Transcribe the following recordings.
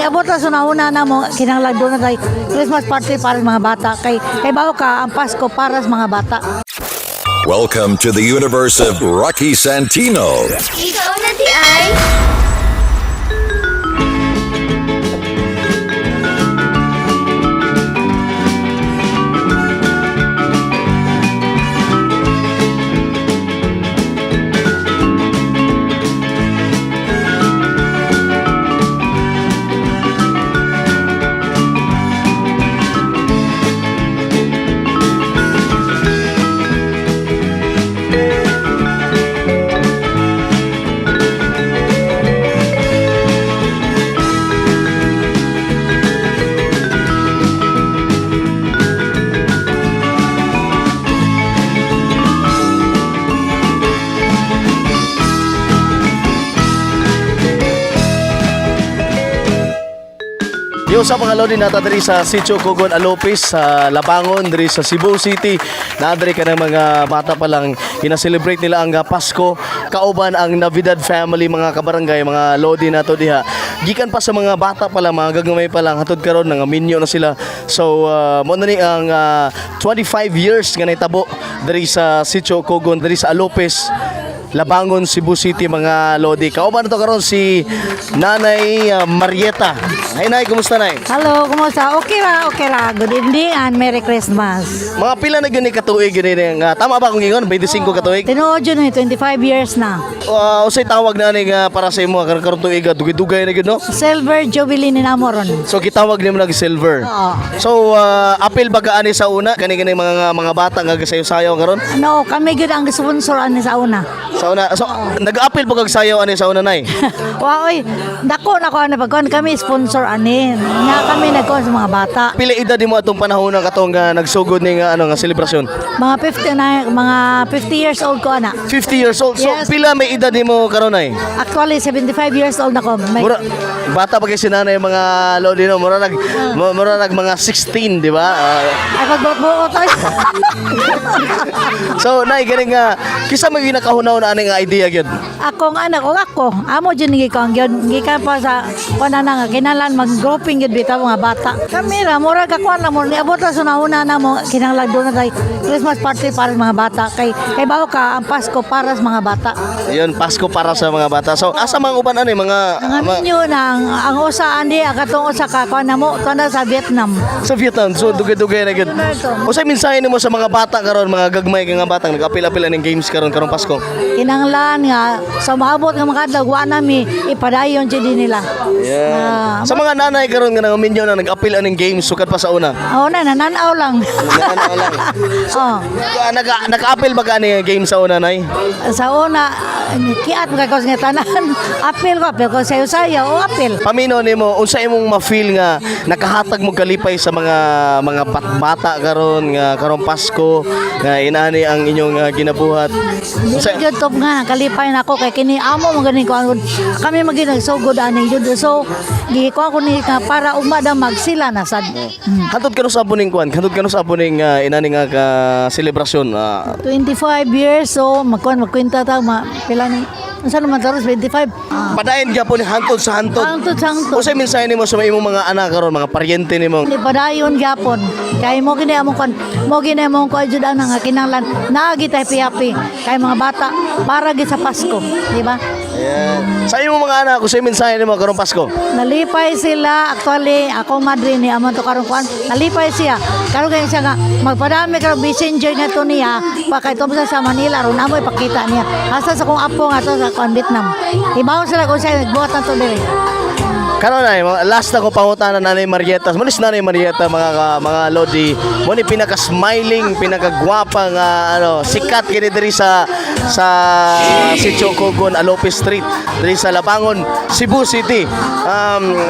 Niabot ra sa una na mo kinahanglan doon na tay Christmas party para sa mga bata kay bawo ka ang Pasko para sa mga bata. Welcome to the universe of Rocky Santino. Ikaw na di ay. Yo sa mga lodi nata diri sa Sitio Cogon Alopis sa Labangon diri sa Cebu City. Naa diri ka ng mga bata pa lang gina-celebrate nila ang Pasko kauban ang Navidad family, mga kabarangay, mga lodi nato diha. Gikan pa sa mga bata pa lang, mga gagamay pa lang, hatod karon nga minyo na sila. So mo na ni ang 25 years nga nahitabo diri sa Sitio Cogon diri sa Alopis, Labangon, Cebu City, mga lodi. Kauban to karon si Nanay Marieta. Hi Nay, kumusta Nay? Hello, kumusta? Okay ra, okay ra. Good evening and Merry Christmas. Mga pila na gyud ni katuig gyud ni nga tama ba akong ingon 25 katuig? Tinuod yun eh, 25 years na. Unsay tawag na ni nga para sa imo karon karon tuig dugay-dugay na gyud, no? Silver Jubilee ni namo ron. So gitawag nimo nag silver. Oo. So apil ba ka ani sa una kani kani mga bata nga gasayo-sayaw karon? No, kami gyud ang sponsor ani sa una. Sa una, so nag-apil ba kag sayaw ani sa una, Nay? Wa oy, dako na ko ani pagkuan kami sponsor ani. Nga kami nagkuan sa mga bata. Pila edad nimo atong panahon na katong nagsugod ni nga ano nga selebrasyon? Mga 50 na, mga 50 years old ko ana. 50 years old. So Yes. pila may edad nimo karon, Nay? Actually 75 years old na ko. May, Mura, bata pa kay si nanay, mga lodi, no. Mura nag mga 16, di ba? Ay pagbuot-buot ay. So nay, gani nga kisa may ginakahunaw na ani nga idea gyud? Akong anak o ako, amo jud ni gikuan gyud. Gikan pa sa kuan na nga kinahanglan mag-grouping gyud bitaw mga bata. Kami ra mura ka kuan na mo niabot ra sa una na mo kinahanglan doon na tay Christmas party para sa mga bata kay bawo ka ang Pasko para sa mga bata. Yun, Pasko para sa mga bata. So asa mga uban ani mga, Ang minyo na ang usa andi ang katong usa ka kuan na mo tuwa na sa Vietnam. Sa Vietnam. So dugay-dugay na gyud. Unsay mensahe nimo sa mga bata karon, mga gagmay nga bata nagapil-apil aning games karon karong Pasko? Kinahanglan nga sa maabot nga mga adlaw wa nami ipadayon jud nila. Yeah. Sa mga nanay karon nga nangaminyo na nag-apil aning games sukad pa sa una. Oo na, nananaw lang. Nananaw lang. Oh. Nag-apil ba ka ani nga game sa una, nay? Sa una, kiat mga kaos nga tanan. Apil ko sayo-sayo, o apil. Pamino nimo, unsa imong ma-feel nga nakahatag mo kalipay sa mga bata karon nga karong Pasko nga inaani ang inyong ginabuhat? Unsa Dili gyud top nga kalipay na ako kay kini amo mo gani ko kami magi nagsugod ani jud, so gikuan ko ni nga para umadamag sila na sad. Hantod kanu sa ning kuan, hantod kanu sa ning inani nga ka selebrasyon? 25 years, so magkuan magkwenta ta ma, pila ni unsa naman taros 25. Padayon gyapon ni hantod sa hantod. Hangtod sa hangtod. Unsay mensahe nimo sa imong mga anak karon, mga paryente nimo? Ni padayon gyapon. Kay mo gini among kon, mo gini among kuan jud ana nga kinahanglan naagi tay happy kay mga bata para gid sa Pasko, di ba? Yeah. Sa imong mga anak, unsay mensahe nimo karong Pasko? Nalipay sila actually ako madre ni amon to karon kuan. Nalipay siya. Karon kay siya nga magpadami karon messenger nga to niya pa kay sa sa Manila ron amo ipakita niya. Hasta sa kong apo nga to sa kuan Vietnam. Ibaw sila kung siya nagbuhat na to diri. Karon ay last na ko pangutana, Nanay Marieta. Mo ni si Nanay Marieta, mga lodi. Mo ni pinaka-smiling, pinaka-gwapa nga ano, sikat kini diri sa Sitio Cogon, Alope Street, diri sa Labangon, Cebu City.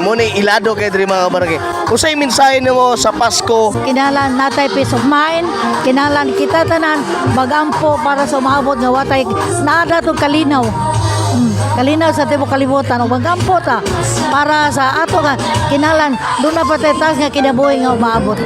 Mo ni ilado kay diri, mga barangay. Unsay mensahe nimo sa Pasko? Kinahanglan natay peace of mind, kinahanglan kita tanan magampo para sa umaabot nga watay naada tong kalinaw. Kalinaw sa tibok kalibutan ug magampo ta para sa ato nga kinahanglan doon na patay taas nga kinabuhi nga umaabot.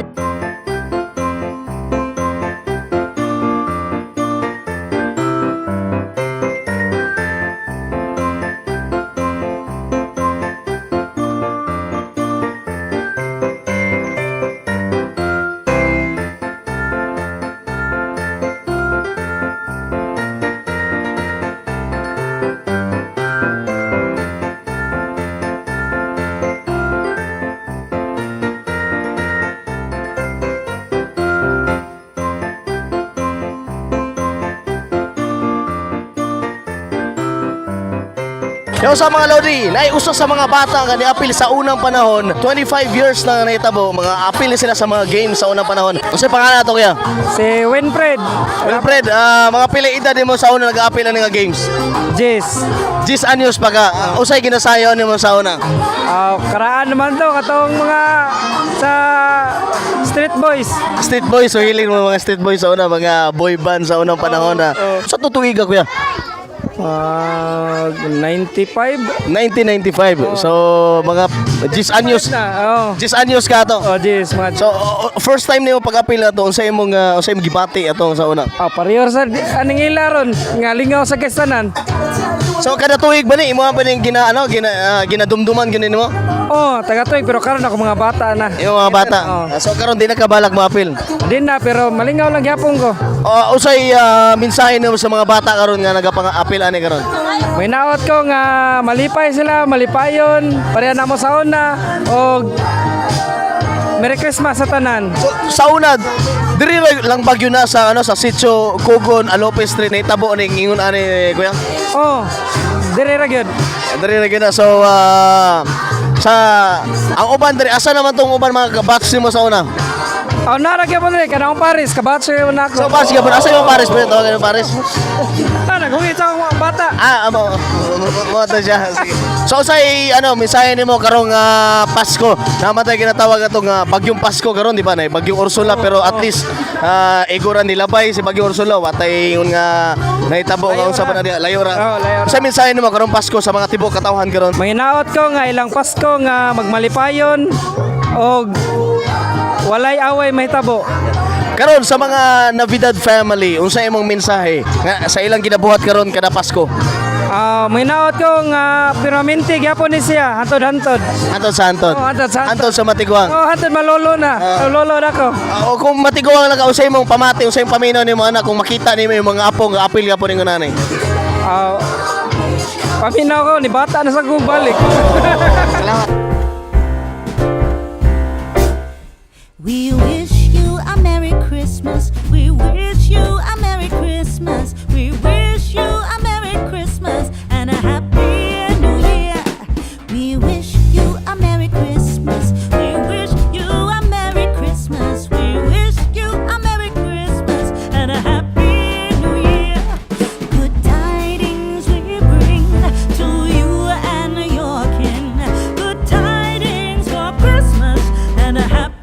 Yo sa mga lodi, naiuso sa mga bata nga niapil sa unang panahon, 25 years na nahitabo, mga apil sila sa mga games sa unang panahon. Unsay pangalan ato kuya? Si Winfred. Wilfred, mga pila edad nimo sa una nag-aapil ani nga games? Jis. 10 anyos pa ka. Unsay ginasayo nimo sa una? Karaan naman to katong mga sa Street Boys. Street boys, so hiling mo mga street boys sa una, mga boy band sa unang panahon na. Sa tutuiga kuya? 95 1995. So mga 10 anyos. na. Oh. 10 anyos ka to. Oh, Jis, mga So first time nimo pag-apil na to, unsay imong unsay imong gibati atong sa una? Pareho sa aning ila ron nga lingaw sa kastanan. So kada tuig ba ni imo ba ning gina ano gina ginadumduman gani nimo? Oh, taga tuig pero karon ako mga bata na. Yung mga bata. Oh. So karon di na kabalak moapil. Di na pero malingaw lang gyapon ko. Usay mensahe nimo sa mga bata karon nga nagapang-apil ani karon. May naot ko nga malipay sila, malipayon, pareha na mo sa una og Merry Christmas sa tanan. So sa una diri ra lang bagyo na sa ano sa Sitio Kogon Alope Street nahitabo ning ingon ani kuya. Oh, dire ra gyud. Diri ra gyud na. So sa ang uban diri asa naman tong uban mga batch nimo sa una? Oh, nara gyud mo dire kanang Paris, kabatch gyud na So ako. batch gyud asa yung Paris ba tawagan yung Paris? Naghungit sa akong mga bata. Amo mo to siya. Sige. So say ano mensahe nimo karong Pasko. Namatay ginatawag atong bagyong Pasko karon di ba nay? Bagyong Ursula pero at least iguran nilabay si Bagyong Ursula watay ingon nga nahitabo nga Layo unsa ra. pa na diha layo ra. Oh, layo ra. Sa mensahe nimo karong Pasko sa mga tibok katawhan karon. Manginaot ko nga ilang Pasko nga magmalipayon og walay away mahitabo. Karon sa mga Navidad family, unsa imong mensahe nga sa ilang ginabuhat karon kada Pasko? Manginaot ko nga permanente gyapon ni siya hantod-hantod. Antod sa Antod. Oh, hantod sa Antod. Antod sa Matiguang. Oh, hantod malolo na. Lolo na ko. O kung matiguang lang ka unsay imong pamati, unsay imong paminaw nimo anak kung makita nimo yung mga apo nga apil ka po ningon nanay. Paminaw ko ni bata na sa kong balik. We wish you a Merry Christmas. We wish you a Merry Christmas. We wish you a Merry Christmas and a Happy New Year. We wish you a Merry Christmas. We wish you a Merry Christmas. We wish you a Merry Christmas and a Happy New Year. Good tidings we bring to you and your kin. Good tidings for Christmas and a Happy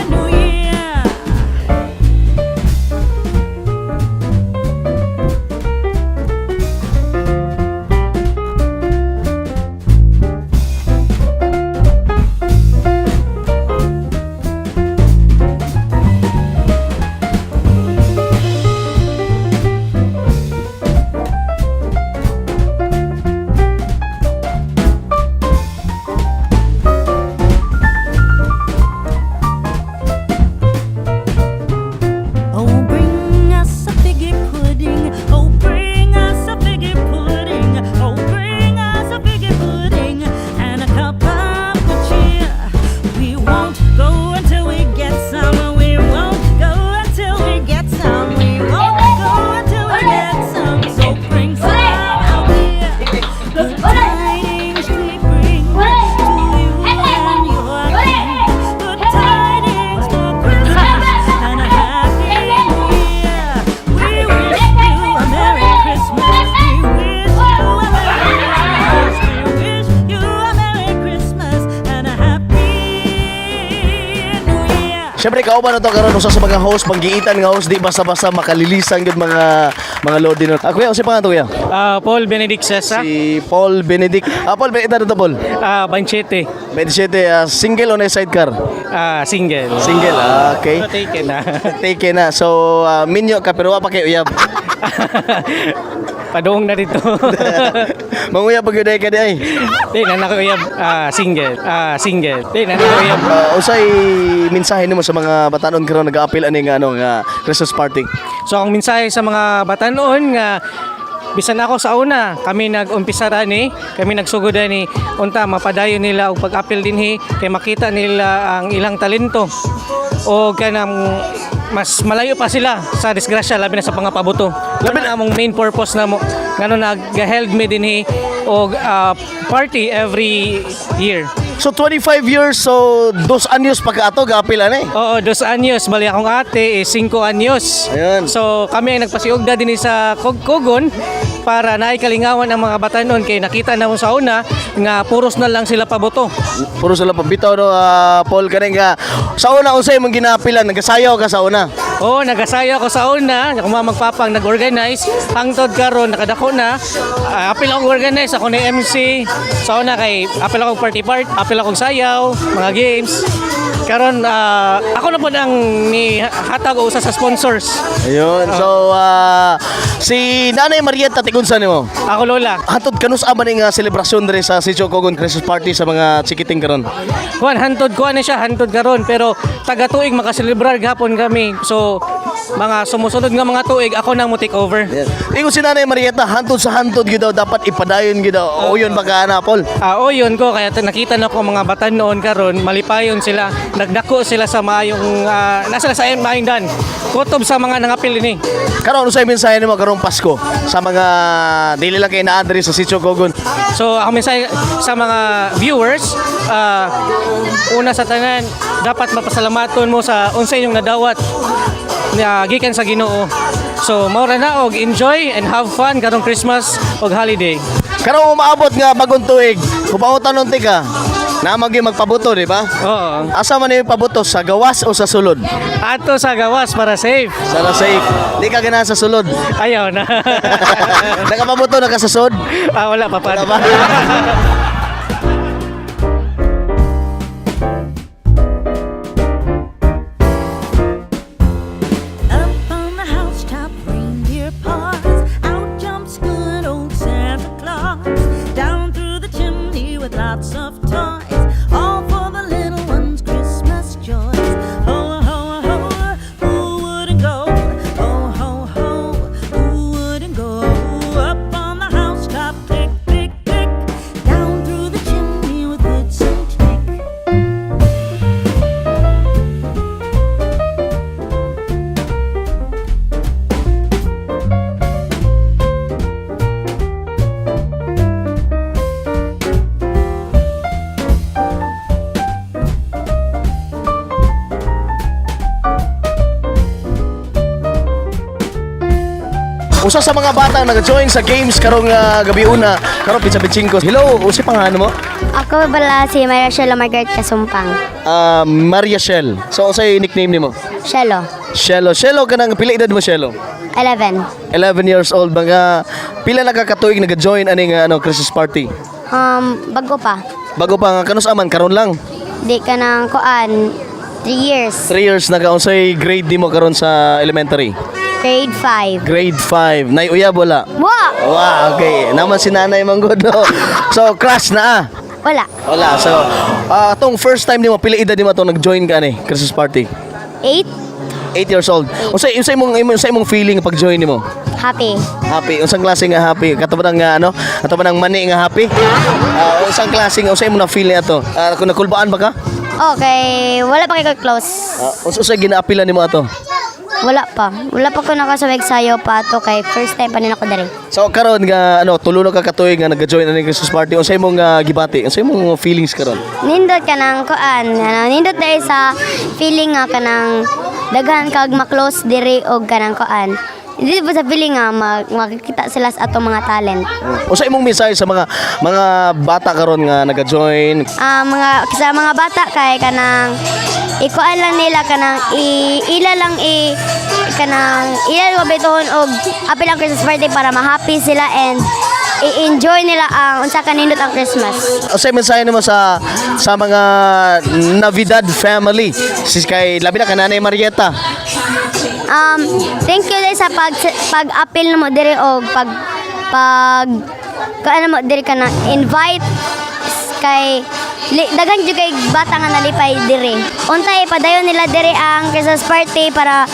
New Year. Oh, bring us a figgy pudding. Oh, bring us a figgy pudding. Oh, bring us a figgy pudding and a cup of good cheer. We won't go until we get some. We won't go until we get some. We won't go until we get some. So bring some out here. Good tidings we bring to you and your kin. Good tidings for Christmas and a Happy New Year. We wish you a Merry Christmas. We wish you a Merry Christmas. We wish you a Merry Christmas and a Happy New Year. Siyempre kauban na to karon usa sa mga host panggiitan nga host di basta-basta makalilisan gyud mga lodi no. Kuya, unsay pangalan to kuya? Paul Benedict Cesa, Si Paul Benedict. Paul Benedict to Paul. 27, 27, single on a sidecar. Single. Single, okay. Pero taken na. Taken na. So minyo ka pero wa pa kay uyab. Padung na dito. Manguyab pag yun ka di ay. Di na nako uyab, single, single. Di na nako uyab. Unsay mensahe nimo sa mga batanon karon nag-aapil ani nga ano nga Christmas party? So ang mensahe sa mga batanon nga Bisan ako sa una, kami nag-umpisa ra ni, kami nagsugod ni unta mapadayon nila og pag-apil dinhi kay makita nila ang ilang talento. O kanang mas malayo pa sila sa disgrasya, labi na sa pangapabuto. Labi na among main purpose na mo ngano nag-held me dinhi og party every year. So 25 years, so 2 anyos pa ka ato gaapil ani. Oo, 2 anyos. Bali akong ate, eh, 5 anyos. Ayun. So kami ay nagpasiugda din sa Kogkogon para naay kalingawan ang mga batanon kay nakita na mo sa una nga puros na lang sila paboto. Puro sila pabitaw no, Paul, kaning nga sa una unsay imong ginaapilan, nagasayaw ka sa una? Oo, nagasaya ako sa una, ako mga magpapang nag-organize. Hangtod karon nakadako na. Apil akong organize, ako ni MC. Sa una kay apil akong party part, apil akong sayaw, mga games. Karon ako na po ang ni hatag o usa sa sponsors. Ayun. So si Nanay Marietta tikunsa nimo? Ako lola. Hantod kanus-a man nga selebrasyon diri sa Sitio Cogon Christmas party sa mga chikiting karon? Juan, hantod ko ano siya, hantod karon pero taga tuig makaselebrar gapon kami. So mga sumusunod nga mga tuig ako nang mo take over. Ingon si Nanay Marietta, hantod sa hantod gyud daw dapat ipadayon gyud daw. O yun baka na, Paul? Ah, oh, yun ko kaya nakita na ko mga bata noon karon, malipayon sila, nagdako sila sa maayong nasa sa maayong dan. Kutob sa mga nangapil ini. Karon unsay mensahe nimo karong Pasko sa mga dili lang kay naa diri sa Sitio Cogon? So ako mensahe sa mga viewers, una sa tanan, dapat mapasalamaton mo sa unsay inyong nadawat na gikan sa Ginoo. So mao ra na og enjoy and have fun karong Christmas og holiday. Karong umaabot nga bagong tuig, kupangutan ka. Na magyud magpabuto, di ba? Oo. Asa man yung pabuto, sa gawas o sa sulod? Ato sa gawas para safe. Sa safe. Di ka ganahan sa sulod. Ayaw na. Nakapabuto na ka sa sud? Ah, wala pa pa. Wala pa. Up on the housetop, reindeer paws. Out jumps good old Santa Claus. Down through the chimney with lots of toys. All for the little ones' Christmas joys. Ho, ho, ho, who wouldn't go? Ho, ho, ho, who wouldn't go? Up on the housetop, click, click, click. Down through the chimney with good Saint Nick. Usa sa mga bata nag-join sa games karong gabi una, karong pizza 25. Hello, unsay pangalan mo? Ako bala si Maria Shelo Margaret Kasumpang. Maria Shell. So unsay nickname nimo? Shelo, Shelo. Shelo, kanang pila edad mo, Shelo? 11. 11 years old, mga pila na ka katuig nag-join aning ano, Christmas party? Bago pa. Bago pa nga kanus aman karon lang. Di ka nang kuan, 3 years. 3 years na ka, unsay grade nimo karon sa elementary? Grade 5. Grade 5. Nay uyab wala? Wa! Wow, okay. Naman si nanay manggod, no? So crush na ah? Wala. Wala. So, atong first time nimo, pila edad nimo atong nag-join ka ani Christmas party? 8. 8 years old. Unsay imong feeling pag join nimo? Happy. Happy. Unsang klase nga happy? Kato ba nga ano? Kato ba ng mani nga happy? Unsang klase nga unsay imong na feel ato? Kung nakulbaan ba ka? Okay, wala pa kay ko close. Unsay ginaapilan nimo ato? Wala pa. Wala pa ko nakasabay sayo pa ato kay first time pa nila ko diri. So karon nga ano, tulo na ka katuig nga nag-join ani Christmas party. Unsay imong gibati? Unsay imong feelings karon? Nindot ka ng kuan, ano, nindot dahil sa feeling nga kanang daghan kag ma-close diri og kanang kuan. Hindi po sa feeling nga makikita sila sa atong mga talent. Unsay imong mensahe sa mga bata karon nga nag-join? Ah, mga sa mga bata kay kanang ikuan lang nila kanang i, ila lang i kanang ila lang bituhon og apil ang Christmas party para ma-happy sila and i-enjoy nila ang unsa kanindot ang Christmas. Unsay mensahe nimo sa mga Navidad family? Si kay labi na kananay Marieta. Thank you dai sa pag pag-apil namo diri og pag pag kaano mo diri kana invite kay daghan jud kay bata nga nalipay diri. Unta ipadayon nila diri ang Christmas party para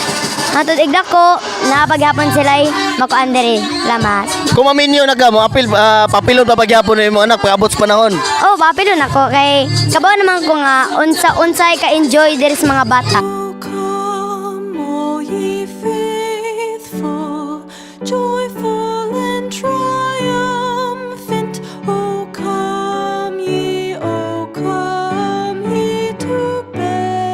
hantod igdako naa paghapon sila makuan diri. Salamat. Kung maminyo na ka mo, apil papilon pa pagyapon na imong anak pag-abot sa panahon. Oh, papilon ako kay kabaw naman ko nga unsa unsay ka enjoy diri sa mga bata. O come, all ye faithful, joyful and triumphant. O come ye to Bethlehem.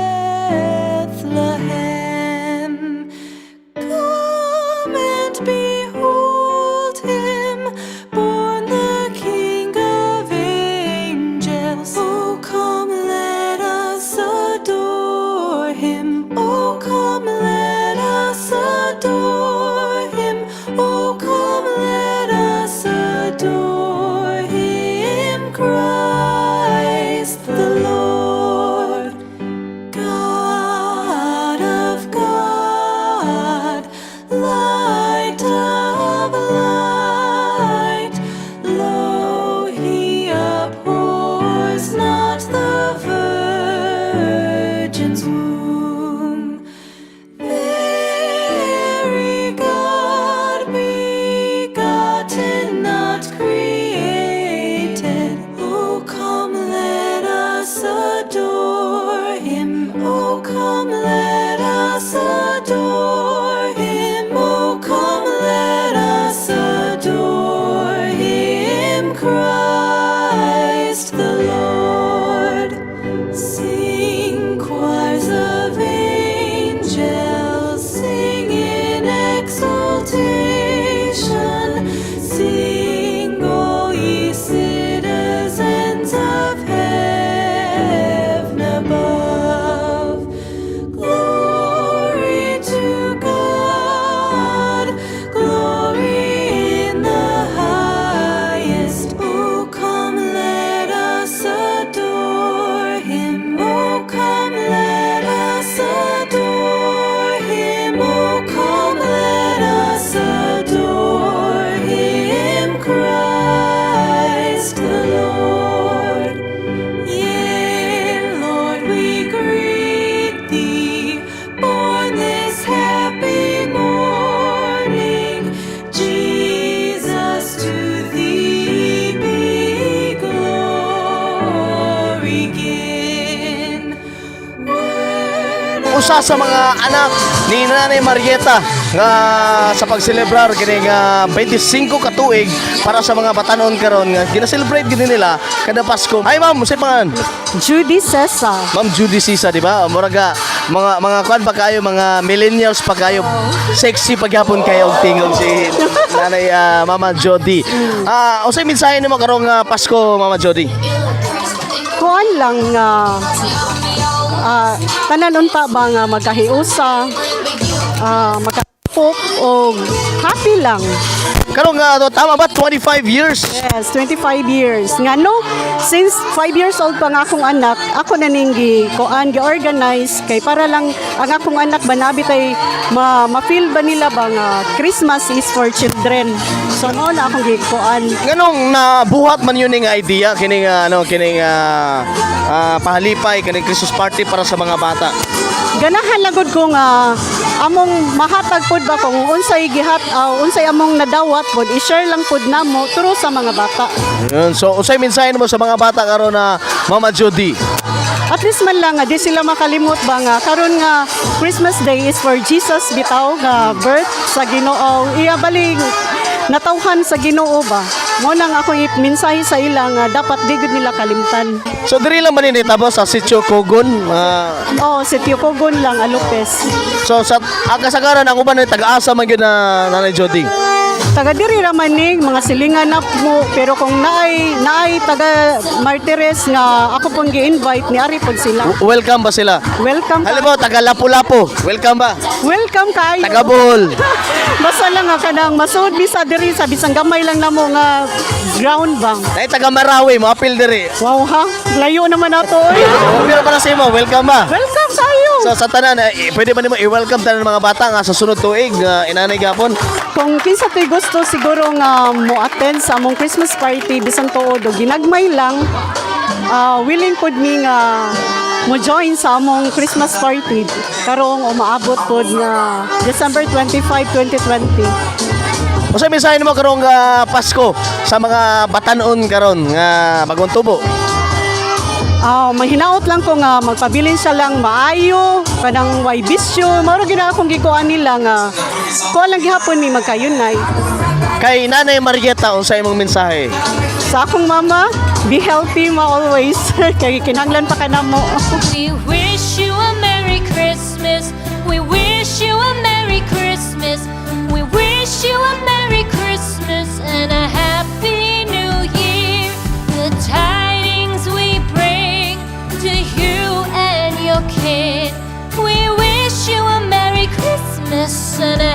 Come and behold him, born the King of angels. Oh, come, let us adore him. Oh, come, let us adore him. Oh, come, let us adore him, Christ the Lord. God of God, light of light, lo, he abhors not the virgin's womb. Very God, begotten, not created. Oh, come, let us adore him. Oh, come, let us adore him. Oh, come, let us adore him, Christ the Lord. Sing, choirs of angels, sing in exaltation. Sing, all ye citizens of heaven above. Glory to God, glory in the highest. Oh, come, let us adore him. Oh, come, let us adore him. Oh, come, let us adore him, Christ the Lord. Yea, Lord, we greet thee, born this happy morning. Jesus, to thee be glory given. Word Usa sa mga anak ni Nanay Marieta nga sa pagselebrar kini nga 25 ka tuig para sa mga batanon karon nga gina-celebrate gini nila kada Pasko. Hi ma'am, unsay pangalan? Judy Cesa. Ma'am Judy Sisa, di ba? Muraga mga kuan pa kayo, mga millennials pa kayo. Sexy pagyapon kayo og tingog si Nanay Mama Jody. Unsay mensahe nimo karong Pasko, Mama Jody? Kuan lang nga tanan unta ba nga magkahiusa, makapok og happy lang. Karong nga tama ba 25 years? Yes, 25 years. Nga no, since 5 years old pa nga akong anak, ako na ning gi kuan gi-organize kay para lang ang akong anak ba nabi tay ma, ma-feel ba nila ba nga Christmas is for children. So mao na akong gi kuan. Nganong nabuhat man yun ning idea kining ano kining pahalipay kining Christmas party para sa mga bata? Ganahan lang gud ko nga among mahatag pod ba kung unsay gihat unsay among nadawat pod i-share lang pod namo through sa mga bata. Yun. So unsay mensahe nimo sa mga bata karon na Mama Jody? At least man lang nga di sila makalimot ba nga karon nga Christmas Day is for Jesus bitaw nga birth sa Ginoo. Iya baling natawhan sa Ginoo ba. Mo nang ako mensahe sa ila nga dapat di gud nila kalimtan. So diri lang man ni tapos sa Sitio Kogon. Oh, Sitio Kogon lang, Alupes. So sa ang kasagaran ang uban ni taga-asa man gyud na Nanay Jody? Taga diri ra man ning mga silingan na mo, pero kung naay naay taga Martires nga ako pong gi-invite ni ari pod sila. Welcome ba sila? Welcome ka. Halimbawa taga Lapu-Lapu, welcome ba? Welcome kaayo. Taga Bohol. Basta lang nga kanang masud bisa diri sa bisang gamay lang namo nga ground bang. Nay taga Marawi, mo apil diri. Wow ha, layo naman ato oy. Oh, pero para sa imo, welcome ba? Welcome kaayo. So sa tanan, pwede ba nimo i-welcome tanan mga bata nga sa sunod tuig nga inanay gapon? Kung kinsa to'y gusto siguro nga mo attend sa among Christmas party bisan tuod o ginagmay lang, willing pod mi nga mo join sa among Christmas party karong umaabot pod nga December 25, 2020. Unsa mensahe nimo karong Pasko sa mga batanon karon nga bagong tubo? Ah, mahinaot lang ko nga magpabilin siya lang maayo, kanang way bisyo, mao ra gyud na akong gikuan nila nga kuan lang gihapon mi magkayunay. Kay Nanay Marieta, unsa imong mensahe? Sa akong mama, be healthy ma always kay kinahanglan pa ka namo. We wish you a Merry Christmas. We wish you a Merry Christmas. We wish you a Merry Christmas and a Happy New Year. The tidings we bring to you and your kin. We wish you a Merry Christmas and a